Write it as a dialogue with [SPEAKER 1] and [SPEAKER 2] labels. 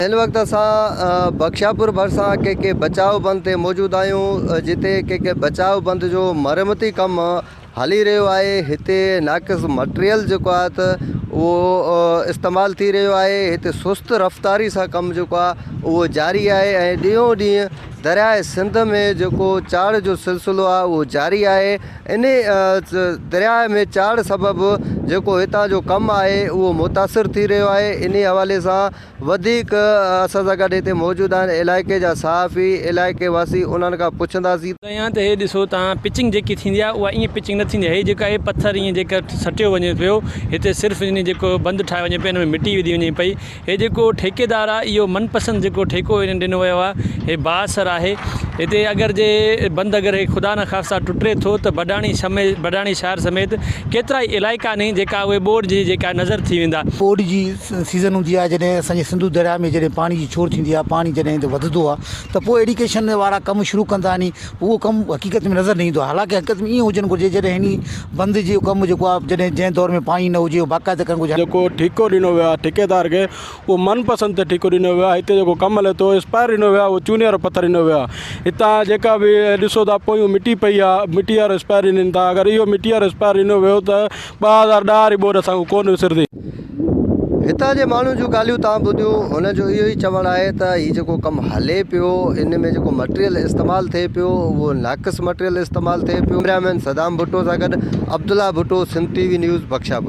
[SPEAKER 1] هن وقت اسان بخشاپور ڀرسان ڪي ڪي بچاء بند تي موجود آهيون جتي ڪي ڪي بچاء بند جو مرمتي ڪم هلي رهيو آهي هتي ناقص مٽريل جيڪو آهي ته اهو استعمال ٿي رهيو آهي هتي سست رفتاري سان ڪم جيڪو آهي اهو جاري آهي ۽ ڏينهون ڏينهن درياء سنڌ ۾ جيڪو چاڙهه جو سلسلو آهي اهو جاري آهي انهي درياء ۾ چاڙهه سبب جيڪو هتان جو ڪم آهي اهو متاثر ٿي رهيو آهي انهي حوالي سان وڌيڪ اسان سان گڏ هتي موجود آهن علائقي جا صحافي علائقي واسي انهن کان پڇنداسين.
[SPEAKER 2] ڪيان ته هي ڏسو تان پچنگ جيڪي ٿيندي آهي اها ائين پچنگ نه ٿيندي آهي هي جيڪا هي پٿر ائين جيڪا سٽيو وڃي پيو هتي صرف ان جيڪو بند ٺاهيو وڃي پيو ان ۾ مٽي وڌي وڃي پئي هي جيڪو ٺيڪيدار آ اهو من پسند جيڪو ٺيڪو هنن ڏنو ويو آ هي بااثر آهي هتي اگر جي بند اگر هي خدا نخواسته ٽٽي ٿو ته بڊاڻي سميت بڊاڻي شهر سميت ڪيترا ئي علائقا ني جيڪا اهي ٻوڏ جي جيڪا نظر ٿي ويندا.
[SPEAKER 3] ٻوڏ جي سيزن هوندي آهي جڏهن اسان جي سنڌو درياء ۾ جڏهن پاڻي جي ڇوڙ ٿيندي آهي پاڻي جڏهن هتي وڌندو آهي ته پوء ايريگيشن وارا ڪم شروع ڪندا آهن اهو ڪم حقيقت ۾ نظر نه ايندو آهي حالانڪه حقيقت ۾ ائين هجڻ گهرجي جڏهن هن بند جو ڪم جيڪو آهي جڏهن جنهن دور ۾ پاڻي نه هجي اهو باقاعده ڪرڻ گهرجي.
[SPEAKER 4] جيڪو ٺيڪو ڏنو ويو آهي ٺيڪيدار کي اهو من پسند تي ٺيڪو ڏنو ويو آهي هتي جيڪو ڪم هلي ٿو اسپائر ڏنو ويو آهي اهو چوني وارو پٿر ڏنو ويو آهي هتان جيڪا به ڏسو ٿا پويون مٽي پئي آهي مٽي وارو اسپائر ڏنن ٿا اگر اهو مٽي وارو اسپائر ڏنو ويو ته 2010 واري ٻوڏ اسان کان ڪونه وسرندي.
[SPEAKER 1] هتان جي ماڻهن جون ڳالهيون توهان ٻڌيون، هن جو اهو ئي چوڻ آهي ته هي جيڪو ڪم هلي پيو ان ۾ جيڪو مٽيريل استعمال ٿئي پيو اهو ناقص مٽيريل استعمال ٿئي پيو. ڪئميرامين صدام ڀٽو سان گڏ Abdullah Bhutto, Sindh T V news, Bakhshapur.